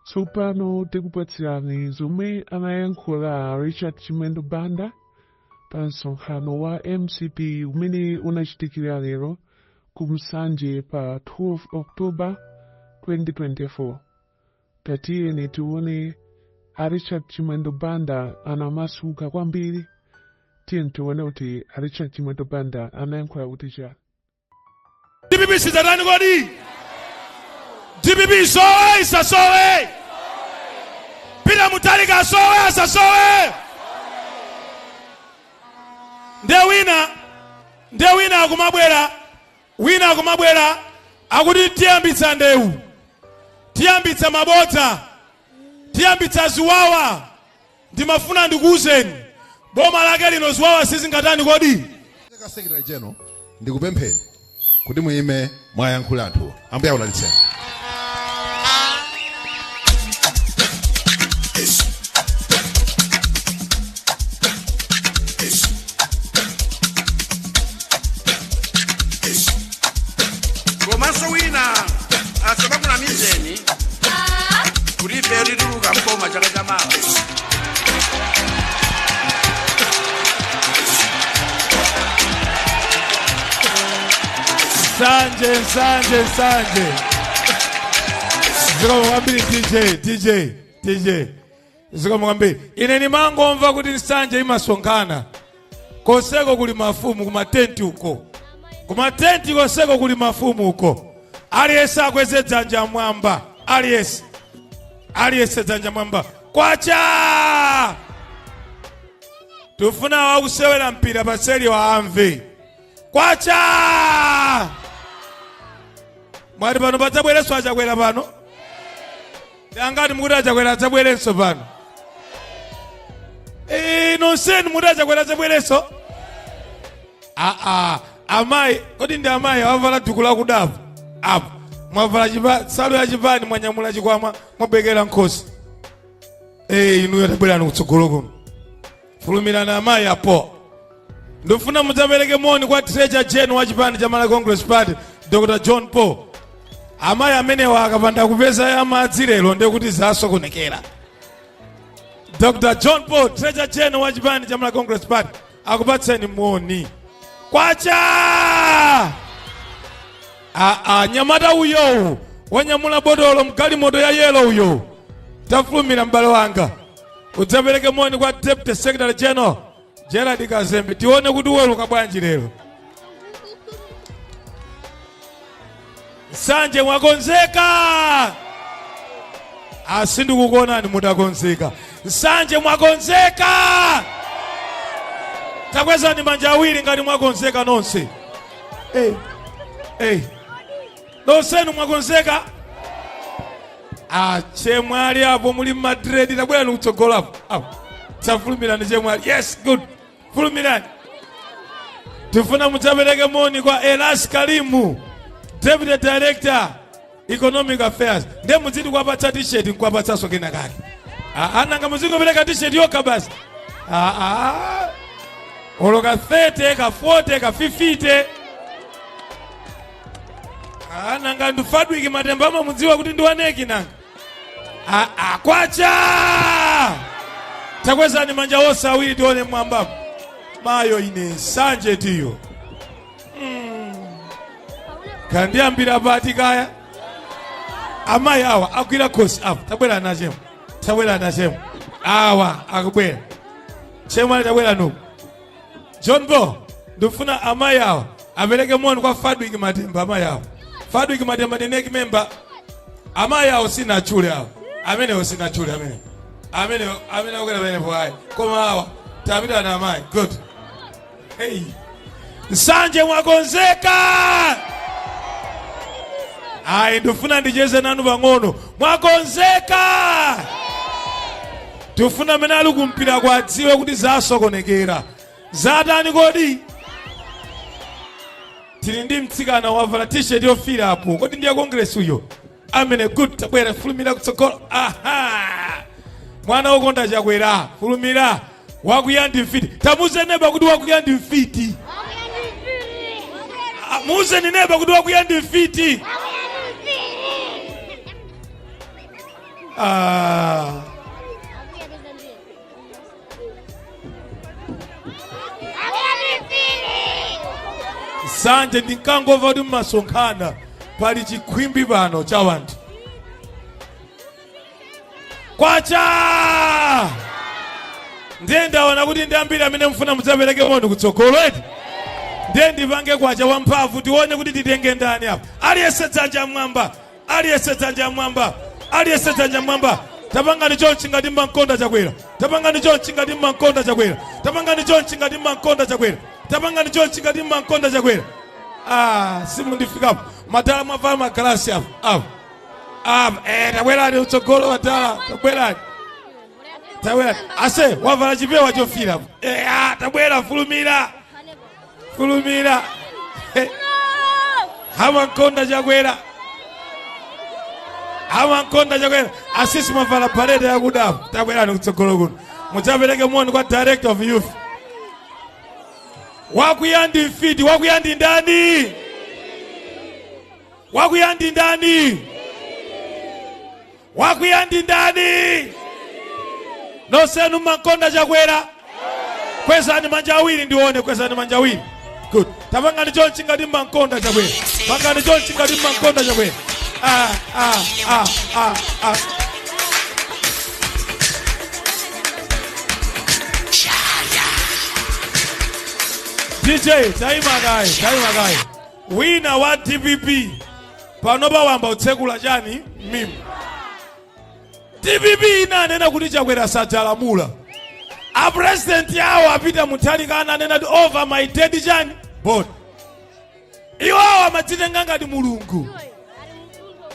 Tsopano tikupatsirani zomwe anayankhula Richard Chimwendo Banda pa msonkhano wa MCP umene unachitikira lero ku Nsanje pa 12 October 2024. Tatiyeni tione a Richard Chimwendo Banda anamasuka kwambiri. Tiyeni tione kuti a Richard Chimwendo Banda anayankhula kuti chani. DPP sidzatani kodi? DPP isowe isasowe? Peter Mutharika asowe asasowe? Nde wina akumabwera, wina akumabwera akuti tiyambitsa ndewu, tiyambitsa mabodza, tiyambitsa ziwawa. Ndimafuna ndikuwuzeni, boma lake lino ziwawa sizingatani kodi? Ka Secretary General, ndikupempheni kuti muyime mwayankhule anthuwa. Ambuye akudalitseni. Komanso wina asamakunamizeni kuti ife tituluka mboma chaka chamawa. Nsanje, Nsanje, Nsanje! Zikomo kwambiri, DJ, DJ, DJ, zikomo kwambiri. Ine nimangomva kuti Nsanje imasonkhana konseko kuli mafumu kumatenti uko, kumatenti konseko kuli mafumu uko. Aliyense akweze dzanja mwamba, aliyense, aliyense dzanja mwamba. Kwacha! Tufuna wakusewera mpira paseli waamve kwacha. Mwati pano padzabwerenso Achakwera pano? Angati mukuti Achakwera adzabwerenso pano? Nonsenu mukuti Achakwera adzabwerenso? Aa, amayi, kodi ndi amayi awavala duku lakudapo apo, mwavala nsalu ya chipani, mwanyamula chikwama, mwabekera nkhosi. Inuyo tabwerani kutsogolo kuno, fulumirani amayi apo. Ndifuna mudzapereke moni kwa Treasurer General wa chipani cha Malawi Congress Party, Dr John Paul. Amayi amenewa akapanda kupeza ya madzi lero, ndekuti zasokonekera. Dr John Paul, Treasurer General wa chipani cha Malawi Congress Party, akupatseni moni. Kwacha! Aa, nyamata uyowu wanyamula botolo mgalimoto ya yellow uyo, tafulumira m'bale wanga, udzapereke moni kwa Deputy Secretary General Gerard Kazembe. Tione kuti uweruka bwanji lero. Nsanje mwakonzeka? Asindikukuonani mutakonzeka. Nsanje mwakonzeka? Takwezani manja awiri ngati mwakonzeka nonse. Hey, hey. Nonsenu mwakonzeka? Achemwali apo muli m'madredi, tabwerani kutsogolo apo apo, tafulumirani chemwali. Yes, good, fulumirani. Tifuna mudzapereke moni kwa Elas Kalimu, Deputy Director Economic Affairs. Ndiye muziti kuwapatsa T-shirt nkuwapatsanso kena kake. Ah, nanga muzingopereka T-shirt yokha basi? Ah, ah. Olo ka 30, ka 40, ka 50. Ah, nanga ndifadwiki Matemba amamudziwa kuti ndi wa NEC nanga? Ah, ah, kwacha! Takwezani manja onse awiri tione mwambapo. Mayo ine, Nsanje tiyo kandiyambira pati kaya. Amayi awa agwira khosi apo, tabwera nachemo, tabwera nachemo. Awa akubwera, chemwali, tabwera nuku. John Paul, ndifuna amayi awa apereke moni kwa Fadwiki Matemba. Amayi awa, Fadwiki Matemba ndi NEC member. Amayi awo sinachule awo, amenewo sinachule, amene amene amene akwera pamenepo ayi, koma awa tapita na amayi. Good. Hey. Nsanje mwakonzeka? Ayi, ndifuna ndicheze nanu pang'ono. Mwakonzeka? Tifuna amene ali kumpira kwadziwe kuti zasokonekera, zatani kodi? Tili ndi mtsikana wavala T-shirt yofira apo, kodi ndiye Congress uyo amene? Good, tabwera, fulumira kutsogolo. Aha, mwana wokonda Chakwera, fulumira. Wakwiya ndi mfiti. Tamuze neba kuti wakwiya ndi mfiti. Ah, muuzeni neba kuti wakwiya ndi mfiti. Ah. Nsanje, ndinkangomva kuti mmasonkhana pali chikhwimbi pano cha wanthu. Kwacha! Ndiye ndaona kuti ndi ambiri amene mufuna mudzapereke moni kutsogolo, eti? Ndiye ndipange kwacha wamphamvu, tione kuti titenge ndani apa. Aliyense dzanja mwamba, aliyense dzanja mwamba, aliyense dzanja mwamba. Tapangani chonchi ngati mmankonda Chakwera. Tapangani chonchi ngati mmankonda Chakwera. Tapangani chonchi ngati mmankonda Chakwera. Tapangani chonchi ngati mmankonda Chakwera. Ah, simundifikapo. Madala mwavala magalasi apo apo apo. Tabwerani utsogolo madala, tabwerani, tabwerani. Ase wavala chipewa chofira apo. Tabwera, fulumira, fulumira. Amankonda Chakwera, amankonda Chakwera. Asisi mwavala paleta yakudapo, tabwerani kutsogolo kuno mudzapereke moni kwa director of youth. Wakwiya ndi mfiti. Wakwiya ndi ndani? Wakwiya ndi ndani? Wakwiya ndi ndani? Nonsenu mmankonda Chakwera, kwezani manja awiri ndione, kwezani manja awiri. Good. Tapangani chonchi ngati mmankonda Chakwera. Pangani chonchi ngati mmankonda Chakwera. Ah, ah, ah, ah, ah. DJ, taima kaye, taima kaye. Wina wa DPP panopa wamba utsekula chani mimba. DPP inanena kuti Chakwera sadzalamula. A president awo a Peter Mutharika ananena kuti over my dead chani body. Iwowo amadzitenga ngati Mulungu,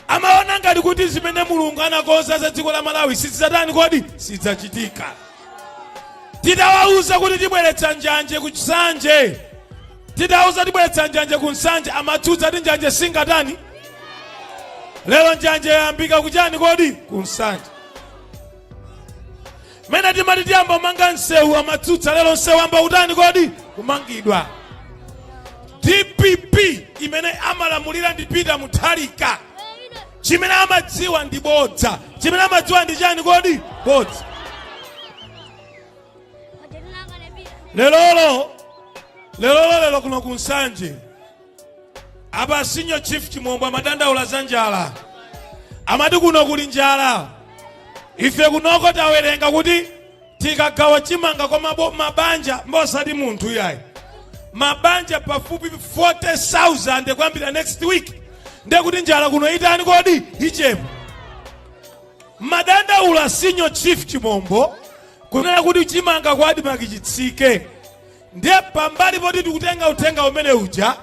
amaona ngati kuti zimene Mulungu anakonza za dziko la Malawi sizidzatani kodi, sidzachitika. Titawauza kuti tibweretsa njanje ku Nsanje, titawauza tibweretsa njanje ku Nsanje, amatsutsa kuti njanje singatani. Lero njanje yayambika kuchani kodi, ku Nsanje. Mene timati tiyamba kumanga msewu, amatsutsa. Lero msewu wamba kutani kodi, kumangidwa. DPP imene amalamulira ndi Peter Mutharika, chimene amadziwa ndi bodza. Chimene amadziwa ndi chani kodi? Bodza. Lelolo, lelolo, lero kuno ku Nsanje apa Senior Chief Chimombo amadandaula za njala, amati kuno kuli njala. Ife kunoko tawerenga kuti tikagawa chimanga kwa mabanja, mbosati munthu yayi, mabanja pafupi 40,000 kuyambira next week, ndiye kuti njala kuno itani kodi, ichepa. Madandaula Senior Chief Chimombo kunena kuti chimanga kwa ADMARC chitsike. Ndiye pambali poti tikutenga uthenga umene uja,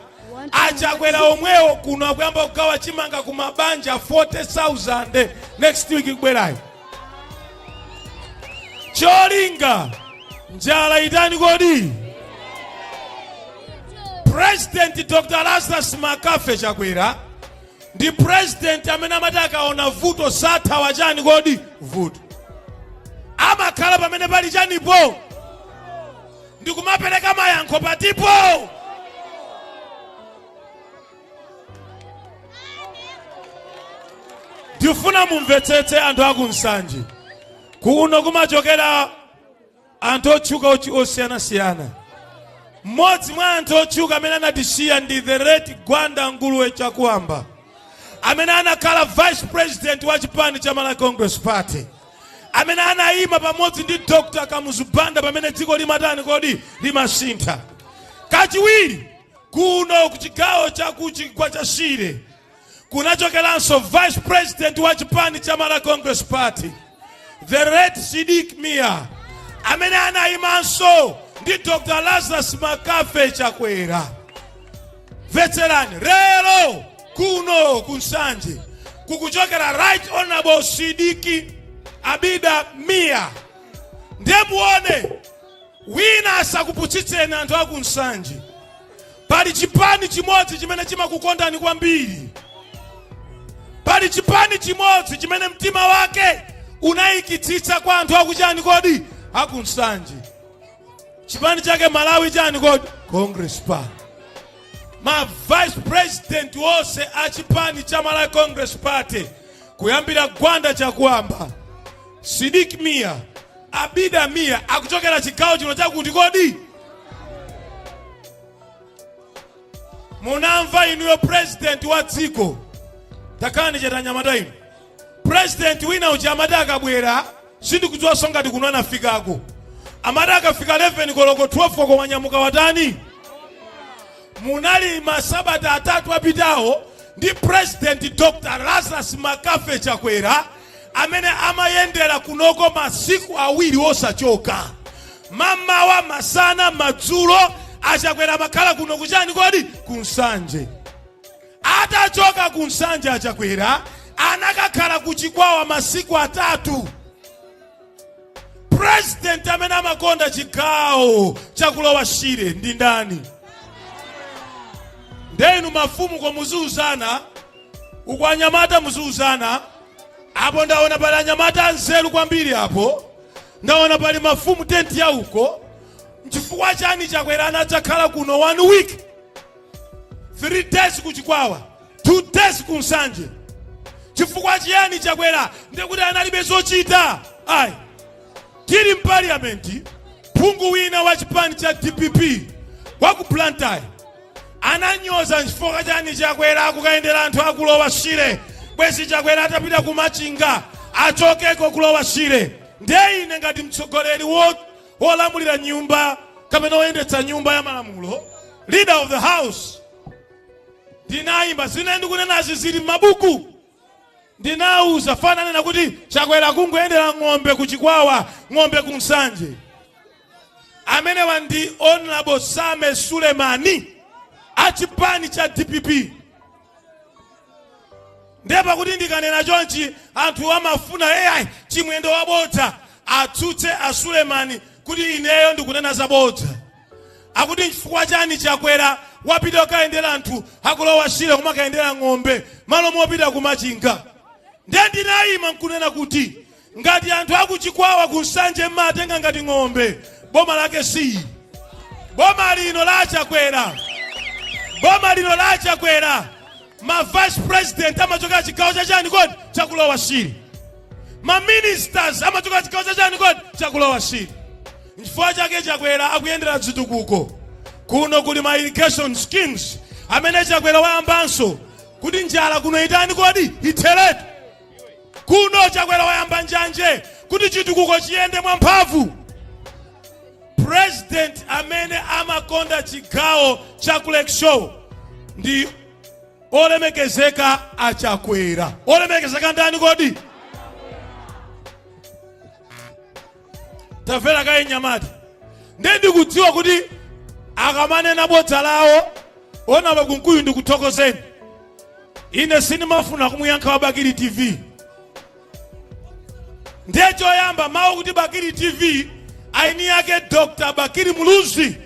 aChakwera omwewo kuno akuyamba kugawa chimanga ku mabanja 40,000 next week kubwerayo. Cholinga njala itani kodi? President Dr. Lazarus McCarthy Chakwera ndi president amene amati akaona vuto sathawa chani kodi, vuto. Amakhala pamene pali chanipo ndikumapereka mayankho patipo. Ndifuna mumvetsetse anthu aku Nsanje. Kuno kumachokera anthu otchuka osiyanasiyana. Mmodzi mwa anthu otchuka amene anatisiya ndi the late Gwanda Nguluwe Chakuamba, amene anakhala vice president wa chipani cha Malawi Congress Party, amene anayima pamodzi ndi Dr. Kamuzu Banda pamene dziko limatani kodi, limasintha. Kachiwiri, kuno ku chigawo cha ku chigwa cha Shire kunachokeranso vice president wa chipani cha Malawi Congress Party, the late Sidik Mia, amene anayimanso ndi Dr. Lazarus McCarthy Chakwera. Mvetserani, lero kuno ku Nsanje kukuchokera Right Honorable Sidiki Abida Mia. Ndiye muone, wina asakuputsitseni anthu aku Nsanje. Pali chipani chimodzi chimene chimakukondani kwambiri. Pali chipani chimodzi chimene mtima wake unayikitsitsa kwa anthu akuchani kodi, aku Nsanje. Chipani chake Malawi chani kodi, Congress Party. Ma vice president wonse a chipani cha Malawi Congress Party Kuyambira Gwanda Chakuamba, Sidik Mia, Abida Mia akuchokera chigawo chino chakuti kodi? Munamva inuyo president wa dziko, takhalani chete anyamata inu. President wina uja amati akabwera, sindikudziwanso ngati kuno anafikako, amati akafika 11 koloko, 12 koloko wanyamuka watani. Munali masabata 3 apitawo ndi President Dr Lazarus McCarthy Chakwera amene amayendera kunoko masiku 2 osachoka, mamawa, masana, madzulo. Achakwera amakhala kuno kuchani kodi? Kunsanje. Atachoka kunsanje Achakwera anakakhala kuchikwawa masiku 3. President amene amakonda chigawo chakulowa Shire ndi ndani? Ndenu mafumu ko muziuzana, uku anyamata muziuzana. Apo ndaona pali anyamata anzeru kwambiri, apo ndaona pali mafumu tenti ya uko. Nchifukwa chani Chakwera anadzakhala kuno 1 week, 3 days kuchikwawa, 2 days kunsanje? Chifukwa chiyani Chakwera? Ndikuti analibe zochita? Ayi, tili mparliament, phungu wina wa chipani cha DPP wa ku Blantyre ananyoza, nchifukwa chani Chakwera akukayendera anthu akulowa Shire? Bwezi Chakwera atapita kumachinga, achokeko kulowa Shire. Ndiye ine ngati mtsogoleri wolamulira nyumba kapena woyendetsa nyumba ya malamulo, leader of the house, ndinayimba. Zine ndikunenazi zili m'mabuku. Ndinauza fananena kuti Chakwera kungoyendera ng'ombe kuchikwawa, ng'ombe kunsanje. Amenewa ndi Honorable Sameer Suleman achipani cha DPP. Ndiye pakuti ndikanena chonchi anthu amafuna AI Chimwendo wabodza, atsutse a Sulemani kuti ineyo ndikunena zabodza. Akuti nchifukwa chani Chakwera wapita kukayendera anthu akulowa Shire, kumakayendera ng'ombe malo mopita kumachinga? Ndiye ndinayima nkunena kuti ngati anthu akuchikwawa kunsanje mmatenga ngati ng'ombe, boma lake si boma lino la Chakwera. Boma lino la Chakwera, ma vice president amachokera chigawo cha chani kodi? Chakulowa Shire. Ma ministers amachokera chigawo cha chani kodi? Chakulowa Shire. Nchifukwa chake Chakwera akuyendera zitukuko kuno. Kuli ma irrigation schemes amene Chakwera wayambanso kuti njala kuno itani kodi? Itheretu kuno. Chakwera wayamba njanje kuti chitukuko chiyende mwamphamvu. President amene amakonda chigawo cha ku Lakeshore ndi olemekezeka Achakwera. Olemekezeka ndani kodi? Tamvera kaye nyamata. Ndiye ndikudziwa kuti akamanena bodza lawo ona Makunkuyu, ndikuthokozeni. Ine sindimafuna kumuyankha wa Bakili TV. Ndiye choyamba mawu kuti Bakili TV, aini yake Dr Bakili Muluzi,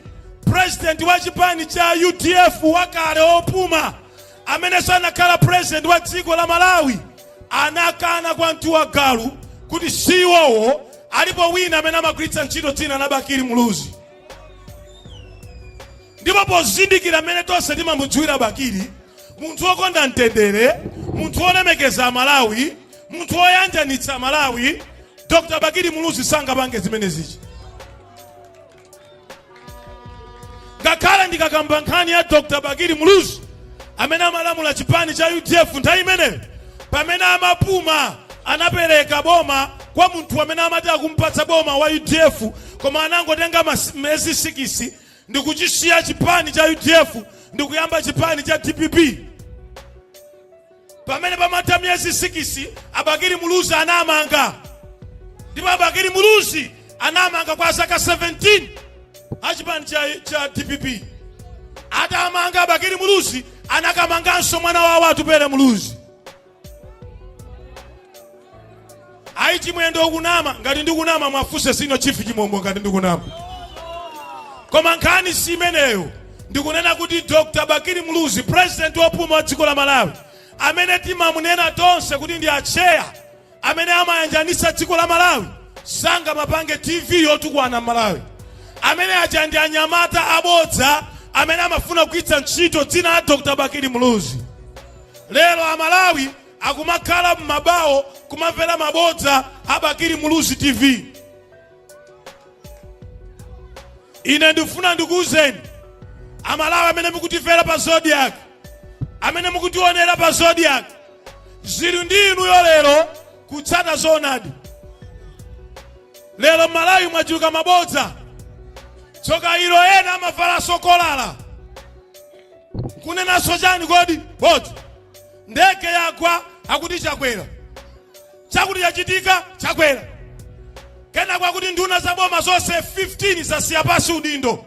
president wa chipani cha UDF wakale opuma, amene sanakhala president wa dziko la Malawi, anakana kwa mtu galu kuti siwowo, alipo wina amene amagwiritsa ntchito dzina la Bakili Muluzi. Ndipo pozindikira mmene tonse timamudziwira Bakili, munthu wokonda mtendere, munthu wolemekeza Malawi, munthu woyanjanitsa Malawi, Dr Bakili Muluzi sangapange zimene zichi. Ngakhale ndikakamba nkhani ya Dr Bakili Muluzi amene amalamula chipani cha UDF nthawi imeneyo, pamene amapuma anapereka boma kwa munthu amene amati akumpatsa boma wa UDF, koma anangotenga miyezi 6 ndikuchisiya chipani cha UDF ndikuyamba chipani cha DPP. Pamene pamatha miyezi 6 Abakili Muluzi anamanga, ndipo Abakili Muluzi anamanga kwa zaka 17 achipani cha DPP. Atamanga Abakili Muluzi, anakamanganso mwana wawo Atupele Muluzi. Ayi, Chimwendo ukunama. Ngati ndikunama mwafuse sino chief Chimombo ngati ndikunama. Koma nkhani si imeneyo. Ndikunena kuti Dr Bakili Muluzi, president wopuma wa dziko la Malawi, amene timamunena tonse kuti ndi acheya amene amayanjanitsa dziko la Malawi, sangamapange TV yotukwana Malawi. Amene aja ndi anyamata abodza amene amafuna kugwiritsa ntchito dzina la Dr Bakili Muluzi. Lero Amalawi Akumakhala m'mabawo kumamvera mabodza a Bakili Muluzi TV. Ine ndifuna ndikuwuzeni Amalawi amene mukutimvera pa Zodiak, amene mukutionera pa Zodiak, zili ndi inuyo lero kutsata zoonadi. Lero Malawi mwachuluka mabodza. Tsoka ilo ena amavalanso kolala kunenanso chani kodi bodza. Ndege yagwa akuti Chakwera, chakuti chachitika Chakwera, kenako akuti nduna za boma zonse 15 zasiya pasi udindo,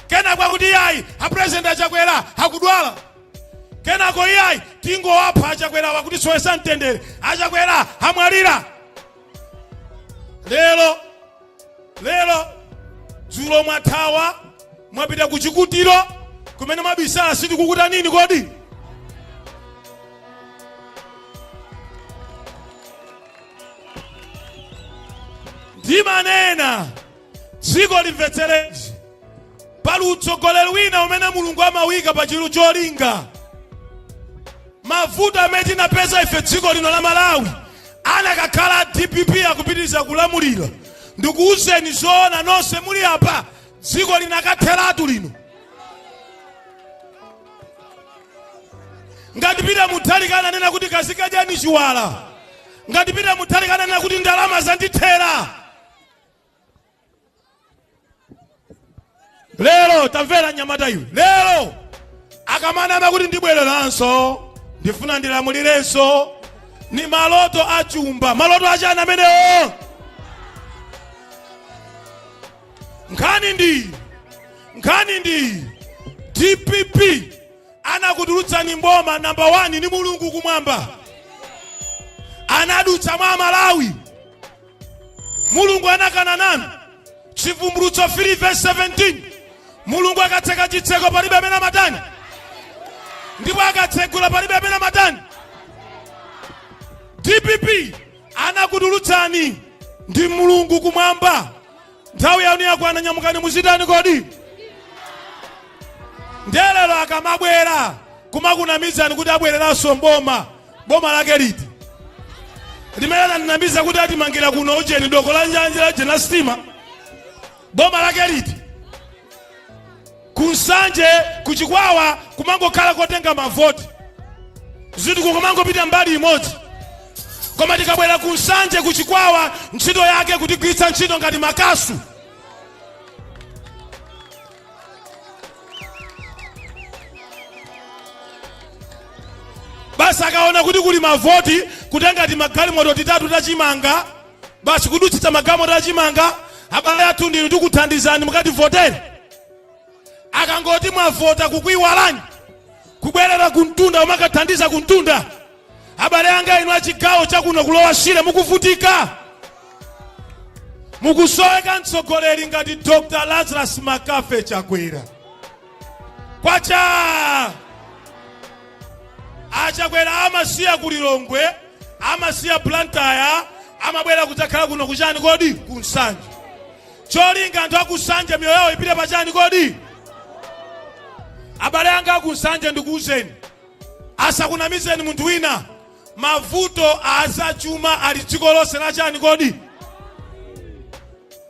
kenako akuti iyayi a president aChakwera akudwala, kenako iyayi tingowapha aChakwera akutisowetsa mtendere, aChakwera amwalira. Lero lero dzulo mwathawa mwapita ku chikutiro kumene mwabisala, sitikukuta nini kodi? Ndimanena dziko limvetserezi, pali utsogoleri wina umene Mulungu amawika pa chilu cholinga. Mavuto amene tinapeza ife dziko lino la Malawi, anakakhala DPP akupitiriza kulamulira, ndikuwuzeni zoona nonse muli apa, dziko linakatheratu lino. Ngati Peter Mutharika ananena kuti kazikadyani chiwala, ngati Peter Mutharika ananena kuti ndalama zandithera, lero tamvera nyamata iwe, lero akamanama kuti ndibwereranso, ndifuna ndilamulirenso, ni maloto achumba. Maloto achani amenewo? Nkhani ndi DPP anakutulutsani mboma namba 1 ni Mulungu kumwamba, anadutsa mwa Malawi. Mulungu anakana nanu. Chivumbulutso 3 verse 17, Mulungu akatseka chitseko palibe amene amatani, ndipo akatsegula palibe amene amatani. DPP anakutulutsani ndi Mulungu kumwamba. Nthawi yanu yakwana, nyamukani muzitani kodi? Ndelero akamabwera kumakunamizani kuti abwereranso mboma, boma lake liti limene anandinamiza kuti atimangira kuno ujeni doko la njanje la jena sitima? Boma lake liti? Kunsanje, kuchikwawa kumangokhala kotenga mavoti, zinthu kumangopita mbali imodzi, koma tikabwera kunsanje, kuchikwawa, ntchito yake kutigwiritsa ntchito ngati makasu. Basi akaona kuti kuli mavoti, kutenga ti magalimoto titatu tachimanga, basi kudutsitsa magalimoto achimanga. Abale athu ndinu, tikuthandizani mukativotere. Akangoti mwavota, kukuiwalani, kubwerera kumtunda umakathandiza kumtunda. Abale anga inu achigawo chakuno kulowa Shire, mukuvutika, mukusoweka mtsogoleri ngati Dr. Lazarus Makafe Chakwera. Kwacha aChakwera amasiya kulilongwe, amasiya Blantyre, amabwera kudzakhala kuno kuchani kodi? Kunsanje. Cholinga anthu akusanje miyoyo yawo ipite pachani kodi? Abale anga akunsanje, ndikuwuzeni, asakunamizeni munthu wina, mavuto azachuma ali dziko lonse la chani kodi?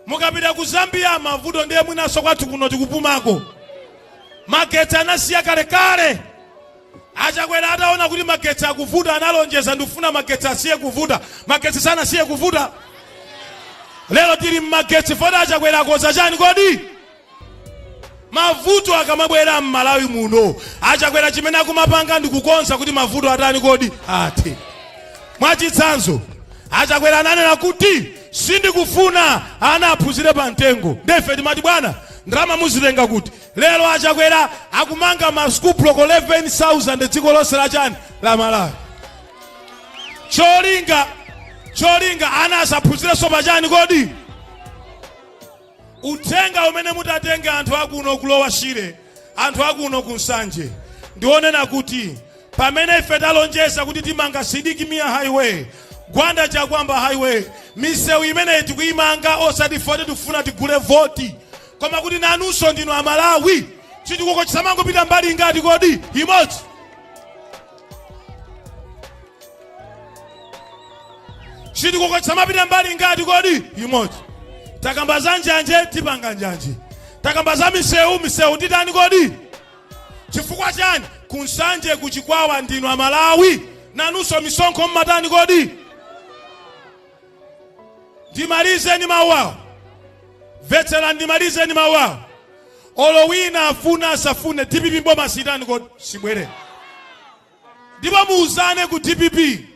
Mukapita ku Zambia mavuto ndiye mwinanso kwathu kuno tikupumako. Magetsi anasiya kalekale. Achakwera ataona kuti magetsi akuvuta, analonjeza ndikufuna magetsi asiye kuvuta. Magetsi sanasiye kuvuta. Lero tili mmagetsi foti Achakwera akoza chani kodi? Mavuto akamabwera m'Malawi muno, Achakwera chimene akumapanga ndikukonza kuti mavuto atani kodi? Athe. Mwachitsanzo, Achakwera ananena kuti sindikufuna ana aphunzire pa mtengo. Ndefe timati bwana, ndalama muzitenga kuti? Lero Achakwera akumanga ma school block 11,000 dziko lonse la chani? La Malawi. Cholinga ana asaphunzirenso pachani kodi? Uthenga umene mutatenge anthu akuno kulowa Shire, anthu akuno ku Nsanje, ndionena kuti pamene ife talonjeza kuti timanga Sidik Mia Highway, Gwanda Chakwamba Highway, misewu imeneyi tikuyimanga osati foti tikufuna tigule voti, koma kuti nanunso ndinu Amalawi, chitukuko chisamangopita mbali ingati kodi? Imodzi. Chitukuko chisamapita mbali ngati kodi imodzi. Takamba za njanje, tipanga njanje. Takamba za misewu, misewu titani kodi? Chifukwa chani? Kunsanje, kuchikwawa ndinu Amalawi, nanunso misonkho mmatani kodi? Ndimalizeni mawu awo, mvetsera, ndimalizeni mawu awo. Olo wina afuna asafune, DPP mboma sitani kodi? Sibwerera. Ndipo muuzane ku DPP,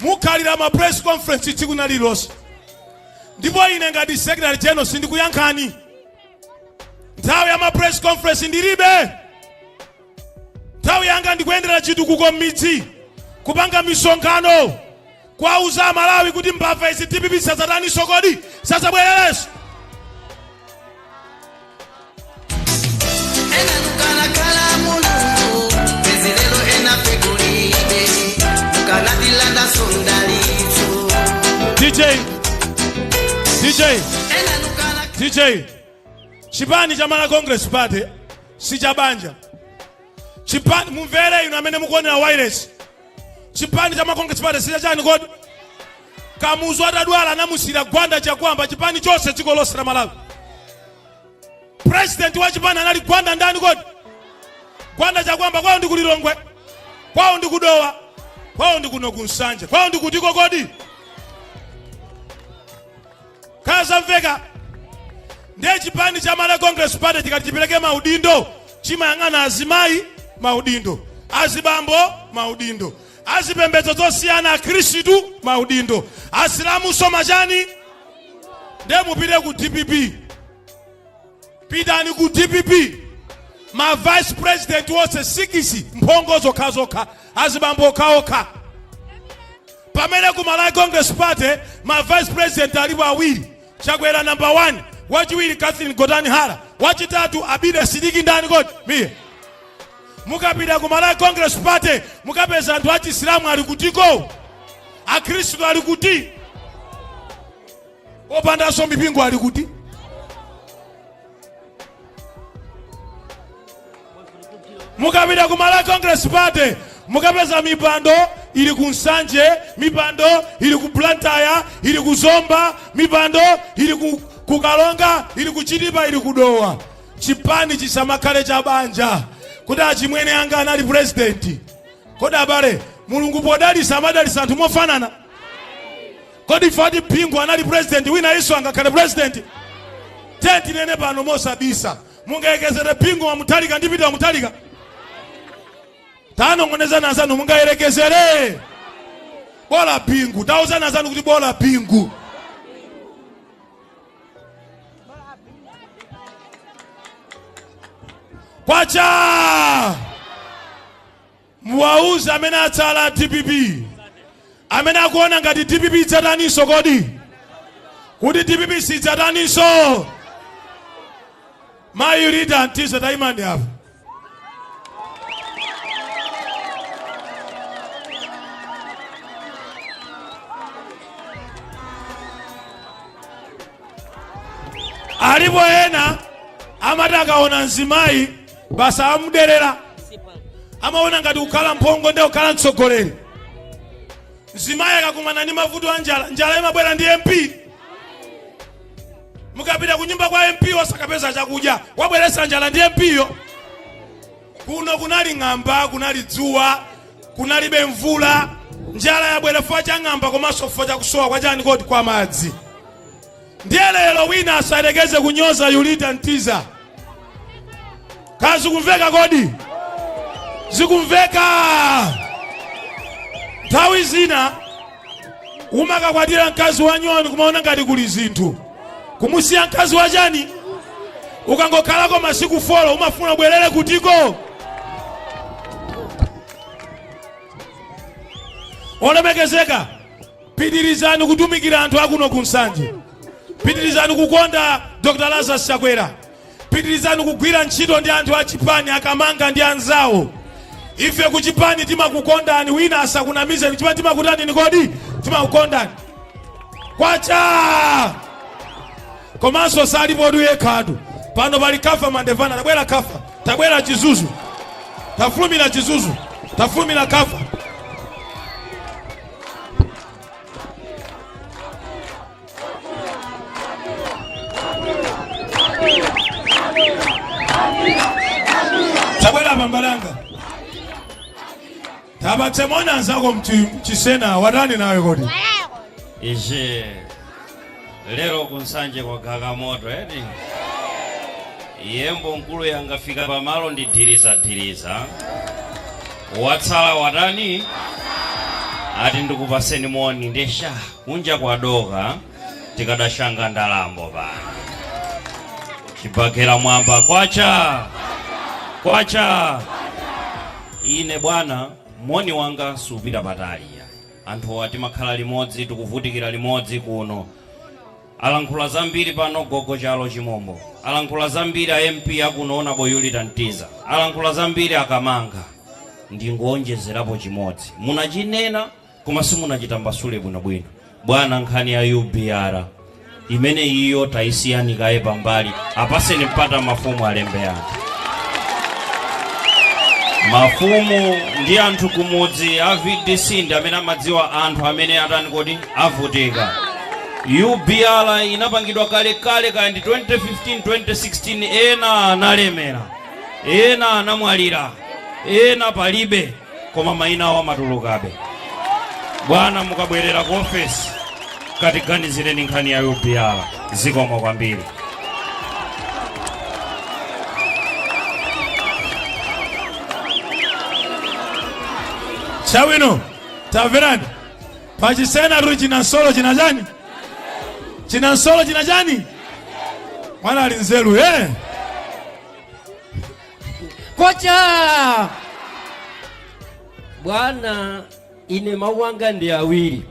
mukhalira ma press conference tsiku na lililonse, ndipo ine ngati secretary general sindikuyankhani. Nthawi ya ma press conference ndilibe. Nthawi yanga ndikuyendera chitukuko m'midzi, kupanga misonkhano, kuwauza Amalawi kuti mbava izi DPP sazataninso kodi? Sazabwererenso. Ena mukanakhala Mulungu, bwenzi lero enafe kulibe, mukanatilanda sondalitso. DJ, DJ, Ena nukana DJ, chipani cha Malawi Congress Party si cha banja. Chipani, mumvere inu amene mukuonera wireless, chipani cha Malawi Congress Party si cha chani kodi? Kamuzu atadwala anamusira Gwanda Chakwamba chipani chonse, dziko lonse la Malawi. President wa chipani anali Gwanda ndani kodi? Gwanda Chakwamba. Kwawo ndi kulilongwe, kwawo ndi kudowa, kwawo ndi kuno kunsanje, kwawo ndi kutiko kodi? Kazamveka. Ndiye chipani cha Malawi Congress Party chikati chipereke maudindo, chimayang'ana azimayi maudindo, azibambo maudindo, azipembedzo zosiyana, akhristu maudindo, asilamuso machani. Ndiye mupite ku DPP, pitani ku DPP, ma vice president wonse 6 mphongo zokhazokha, azibambo okhaokha, pamene ku Malawi Congress Party ma vice president alipo awiri: Chakwera number 1, wachiwiri Catherine Gotani Hara, wachitatu Abida Sidiki ndani kodi? Miye. Mukapita ku Malawi Congress Party mukapeza anthu achisilamu ali kutiko? Akhristu ali kuti? Opandanso mipingo ali kuti? Mukapita ku Malawi Congress Party mukapeza mipando ili ku Nsanje, mipando ili ku Blantyre, ili ku Zomba, mipando ili ku Kalonga, ili ku Chitipa, ili ku Dowa. Chipani chisamakhale cha banja, kuti achimwene anga anali president. Kodi abale, Mulungu podalisa amadalisa anthu mofanana? Kodi fati Bingu anali president, wina iso angakhale president? Tiye tinene pano mosabisa, mungayerekezere Bingu wa Mutharika ndi Peter wa Mutharika? Tanong'onezana anzanu, mungayerekezere? Bola Bingu. Tauzana anzanu kuti bola Bingu. Kwacha! Muwauze amene atsala a DPP, amene akuona ngati DPP idzataninso kodi, kuti DPP sidzataninso. Mayi Rita Mtiza, tayimani apa. Alipo ena amati akaona mzimayi basa amuderera, amaona ngati kukhala mphongo ndi kukhala mtsogoleri. Mzimayi akakumana ndi mavuto a njala, njala imabwera ndi MP. Mukapita kunyumba kwa MP osakapeza chakudya, wabweretsa njala ndi MP yo. Kuno kunali ng'amba, kunali dzuwa, kunalibe mvula. Njala yabwera chifukwa cha ng'amba komanso chifukwa cha kusowa kwa chani kodi? Kwa madzi. Ndiye lero wina asayerekeze kunyoza Yulita Mtiza. Kazikumveka kodi? Zikumveka? Nthawi zina umakakwatira mkazi wa nyoni kumaona ngati kuli zinthu, kumusiya mkazi wa chani, ukangokhalako masiku 4 umafuna ubwerere kutiko? Olemekezeka, pitirizani kutumikira anthu akuno ku Nsanje, pitirizani kukonda Dr Lazarus Chakwera, pitirizani kugwira ntchito ndi anthu achipani akamanga ndi anzawo. Ife kuchipani timakukondani, wina asakunamizeni. Chipani timakutani kodi? Timakukondani. Kwacha! Komanso salipotu yekhatu pano, pali Kafa Mandevana. Tabwera Kafa, tabwera Chizuzu, tafulumira Chizuzu, tafulumira Kafa. Tapatse moni anzako mchisena watani nawe kodi? Ishe lero kunsanje kwagaka moto eti yembo nkulu yangafika pamalo ndi dhiriza dhiriza watsala watani ati ndikupaseni moni ndesha kunja kwadoka tikadashanga ndalambo pano chibakera mwamba kwacha kwacha ine bwana moni wanga supita patali anthu timakhala limodzi tikuvutikira limodzi kuno alankhula zambiri pano gogo chalo chimombo alankhula zambiri a MP akuno boyulita mtiza alankhula zambiri akamanga ndingonjezerapo chimodzi munachinena koma simunachitambasule bwinobwino bwana nkhani ya UBR imene iyo tayisiyani kaye pambali apaseni mpata mafumu alembe anthu mafumu ndi anthu kumudzi a VDC ndi amene amadziwa anthu amene atani kodi avutika UBR inapangidwa kalekale kaya ndi 2015 2016 ena analemera ena anamwalira ena palibe koma mayina awo amatulukabe bwana mukabwerera ku ofesi katiganizireni nkhani ya UBR zikomo kwambiri Chabwino, tamverani. Pachisena tuli chinansolo china chani? Chinansolo china chani? Mwana ali nzeru eh? Kocha bwana, ine mawu anga ndi awiri.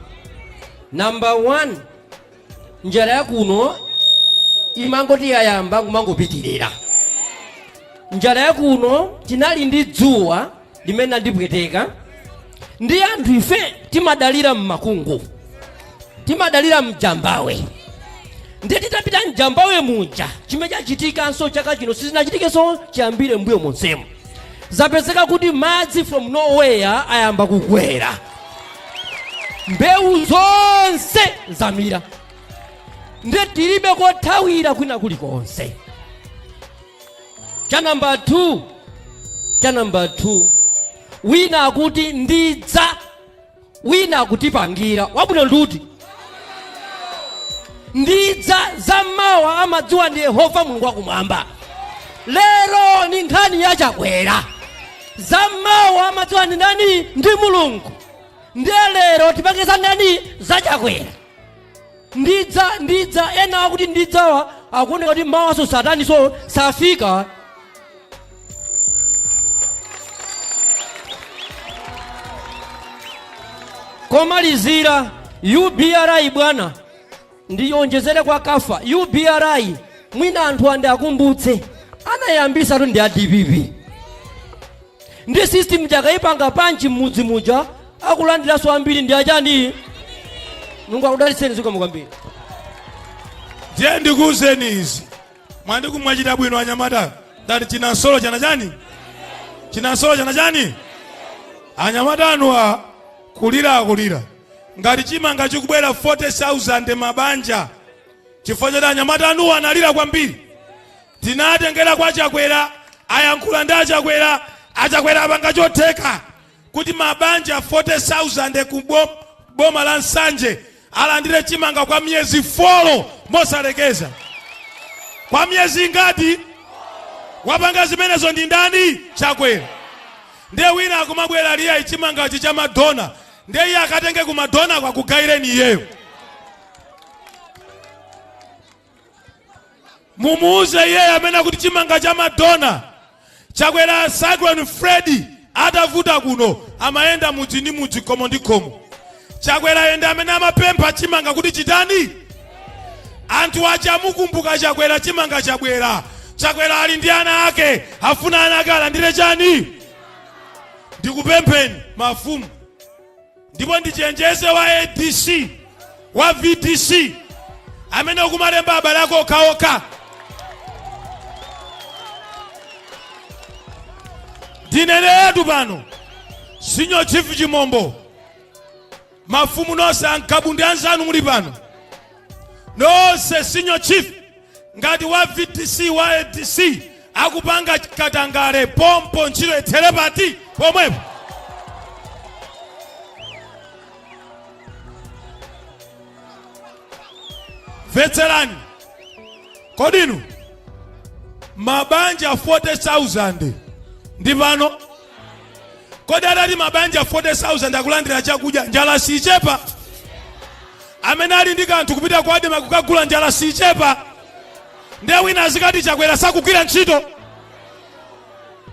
Number 1, njala yakuno imangoti yayamba kumangopitirira. Njala yakuno tinali ndi dzuwa limene landipweteka ndi anthu ife timadalira mmakungu, timadalira mjambawe. Ndiye titapita mjambawe muja, chimene chachitikanso chaka chino sizinachitikenso chiyambire mbuyo monsemo. Zapezeka kuti madzi from nowhere ayamba kukwera, mbewu zonse zamira, ndiye tilibe kothawira kwina kulikonse. Cha namba 2, cha namba 2, wina akuti ndidza, wina akutipangira wabwino nduti ndidza zammawa amadziwa ndi Yehova Mulungu wakumwamba. Lero ni nkhani yachakwera, zammawa amadziwa ndi ndani? Ndi Mulungu. Ndiye lero tipange za ndani? Zachakwera. Ndidza, ndidza, ena akuti ndidzawa akuoneka kuti mawaso satani so safika. Komalizira UBRI bwana, ndionjezere kwa kafa UBRI mwina anthu andi akumbutse anayambisa tu ndi a DPP ndi system chakayipanga panchi mmudzi muja akulandiranso ambiri ndi achani. Mulungu akudalitseni zikomo kwambiri. Ndiye ndikuwuzeni izi mwandikumwachita bwino anyamata ndati chinansolo chana chani chinansolo chana chani anyamata anuwa kulira akulira ngati chimanga chikubwera 40,000 mabanja chifukwa choti anyamata anuwa analira kwambiri. Tinatengera kwa Chakwera, ayankhula ndi achakwera, achakwera apanga chotheka kuti mabanja 40,000 ku boma la Nsanje alandire chimanga kwa miyezi 4 mosalekeza. Kwa miyezi ingati? Wapanga zimenezo ndi ndani? Chakwera. Ndiye wina akumabwera liya chimangachi cha Madonna, ndiye iye akatenge ku Madonna kwa kugaireni iyeyo. Mumuuze iyeyo amene akuti chimanga cha Madonna. Chakwera Cyclone Freddy atavuta kuno amayenda mudzi ndi mudzi khomo ndi khomo. Chakwera yende amene amapempha chimanga kuti chitani? Anthu aja mukumbuka Chakwera chimanga chabwera. Chakwera ali ndi ana ake, afuna ana ake alandire chani? Ndikupempheni mafumu, ndipo ndichenjeze wa ADC wa VDC amene ukumalemba abale ako okhaokha. Ndineneretu pano Senior Chief Chimombo, mafumu nonse ankabu ndi anzanu muli pano nonse, Senior Chief ngati wa VDC wa ADC akupanga katangale pompo ntchito ithere pati pomwepo. Mvetserani, kodi inu mabanja 40,000 ndi pano, kodi adati mabanja 40,000 akulandira chakudya, njala sichepa? Amene ali ndi kanthu kupita kwa ADMARC kukagula, njala sichepa? Ndiye wina azikati Chakwera sakugwira ntchito.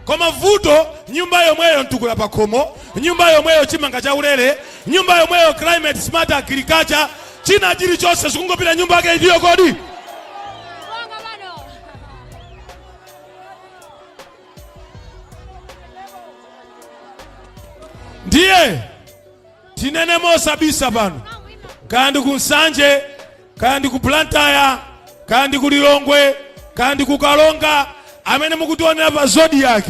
Koma vuto, nyumba yomweyo mtukula pakhomo, nyumba yomweyo chimanga chaulere, nyumba yomweyo climate smart agriculture, china chilichonse zikungopita nyumba yake iliyo. Kodi ndiye tinene mosabisa pano, kaya ndi ku Nsanje, kaya ndi ku Blantyre, kaya ndi ku Lilongwe, kaya ndi ku Karonga, amene mukutionera pa Zodiak,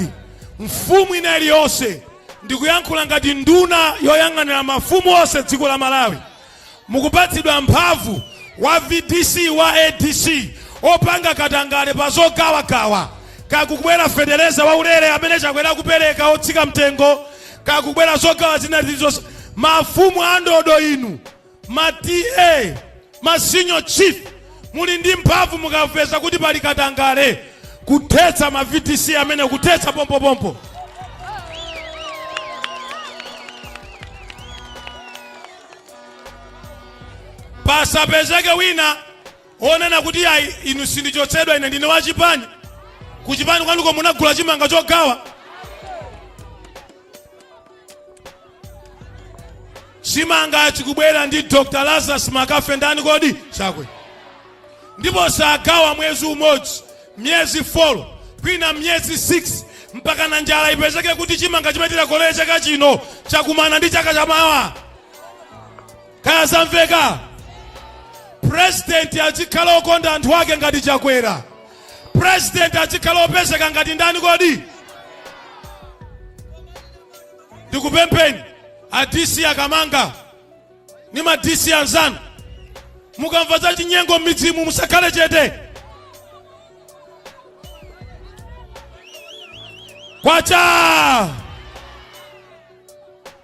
mfumu ina iliyonse, ndikuyankhula ngati nduna yoyang'anira mafumu onse dziko la Malawi, mukupatsidwa mphamvu wa VDC, wa ADC opanga katangale pa zogawagawa, kakubwera fetereza waulere amene Chakwera kupereka otsika mtengo, kakubwera zogawa zina zilizonse, mafumu a ndodo inu, ma TA, ma senior chief, muli ndi mphamvu mukapeza kuti pali katangale kuthetsa ma VDC amene, kuthetsa pompopompo. Pasapezeke wina onena kuti ayi, inu sindichotsedwa, ine ndine wachipani. Kuchipani kwanuko munagula chimanga chogawa? Chimanga chikubwera ndi Dr Lazarus Makafe ndani kodi? Chakwera. Ndipo sagawa mwezi umodzi, miyezi 4, kwina miyezi 6, mpaka na njala ipezeke kuti chimanga chimatira kolere chaka chino chakumana ndi chaka chamawa. Kaya zamveka? President azikhala okonda anthu ake ngati Chakwera. President azikhala opezeka ngati ndani kodi? Ndikupempheni a DC akamanga ni ma DC anzanu, mukamva za chinyengo m'midzimu musakhale chete. Kwacha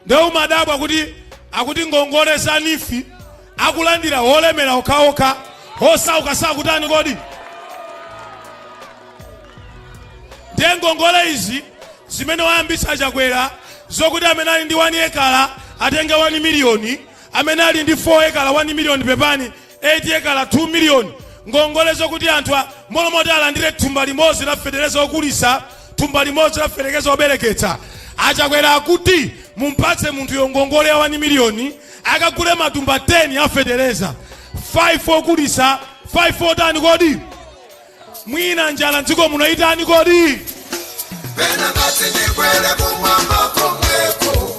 nde umadabwa kuti akuti ngongole za NEEF akulandira olemera okhaokha, osauka sakutani kodi? Ndiye ngongole izi zimene wayambitsa Chakwera zokuti amene ali ndi 1 ekala atenge 1 miliyoni, amene ali ndi 4 ekala 1 miliyoni, pepani, 8 ekala 2 miliyoni, ngongole zokuti anthu molomoti alandire thumba limodzi la fetereza okulisa, thumba limodzi la fetereza obereketsa, aChakwera akuti mumpatse munthuyo ngongole ya 1 miliyoni akagule matumba 10 a fetereza, 5 okulisa, 5 otani kodi? Mwina njala mdziko muno itani kodi? Pena ngati ndikwere kumwamba komweko,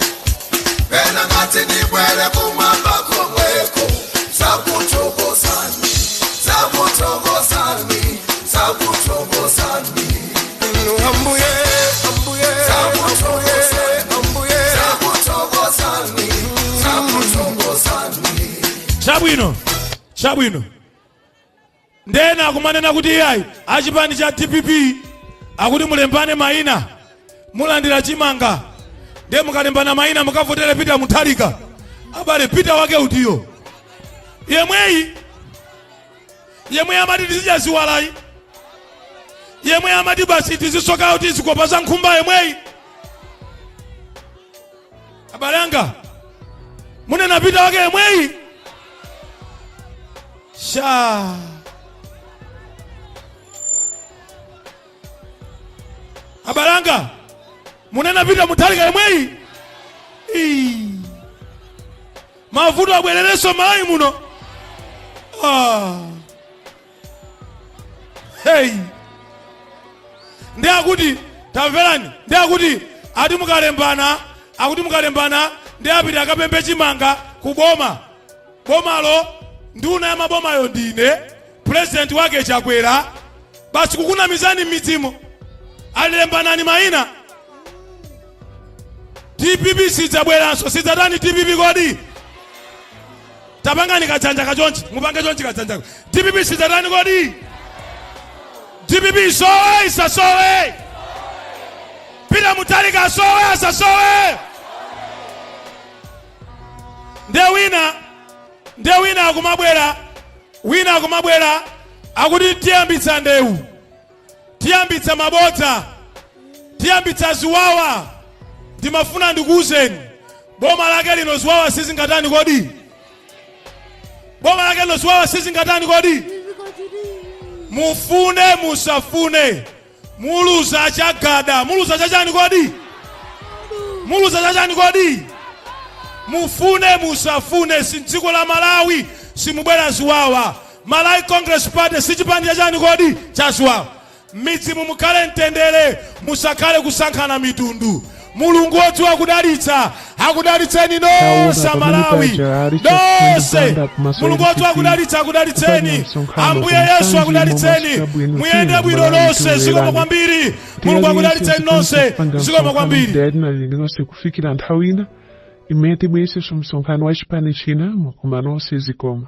pena ngati ndikwere kumwamba komweko, zakuthokozani, zakuthokozani, zakuthokozani. Ambuye, Ambuye, Zakuthokozani. Ambuye. Zakuthokozani, zakuthokozani. Chabwino, chabwino. Ndena akumanena kuti iyayi, achipani cha DPP akuti mulembane mayina mulandira chimanga, ndiye mukalembana mayina mukavotere Peter Mutharika. Abale, Peter wake utiyo? Yemweyi yemwe amati tizidya ziwalayi, yemwe amati basi tizisokayo tizikopa za nkhumba, yemweyi? Abale anga, munena Peter wake yemweyi? Sha, abale anga, munena Peter Mutharika yemweyi? Ii. Mavuto abwererenso Malawi muno. Ah. Hey, ndi akuti, tamverani, ndi akuti ati mukalembana, akuti mukalembana ndi apita akapembe chimanga ku boma. Bomalo, nduna ya mabomayo ndine, president wake Chakwera. Basi kukunamizani m'midzimo, alilembanani mayina. DPP sidzabweranso, sidzatani DPP kodi? Tapangani kadzanja kachonchi, mupange chonchi kadzanjako. DPP sidzatani kodi? DPP isowe, isasowe? Peter Mutharika asowe, asasowe? Ndiye wina, ndiye wina akumabwera. Wina akumabwera akuti tiyambitsa ndewu, tiyambitsa mabodza, tiyambitsa ziwawa. Ndimafuna ndikuwuzeni, boma lake lino ziwawa sizingatani kodi? Boma lake lino ziwawa sizingatani kodi? Mufune musafune, muluza chagada. Muluza chachani kodi? Muluza chachani kodi? Mufune musafune, si dziko la Malawi simubwera ziwawa. Malawi Congress Party si chipani chachani kodi? Cha ziwawa. M'midzi mumukhale mtendere, musakhale kusankhana mitundu. Mulungu wodziwa kudalitsa akudalitseni nonse Taona pamene Amalawi paja Richard nonse. Chimwendo Banda kumaso Mulungu wodziwa MCP kudalitsa akudalitseni. kupanga msonkhano Ambuye ku Yesu Nsanje akudalitseni. momwe bwino. Muyende Tiye bwino Malawi nonse. Zikomo tiwerane. kwambiri. Mulungu akudalitseni nonse. Zikomo kwambiri. Nonse kufikira nthawi ina imene tibweresenso msonkhano wa chipani china. Mwakoma nonse, zikomo.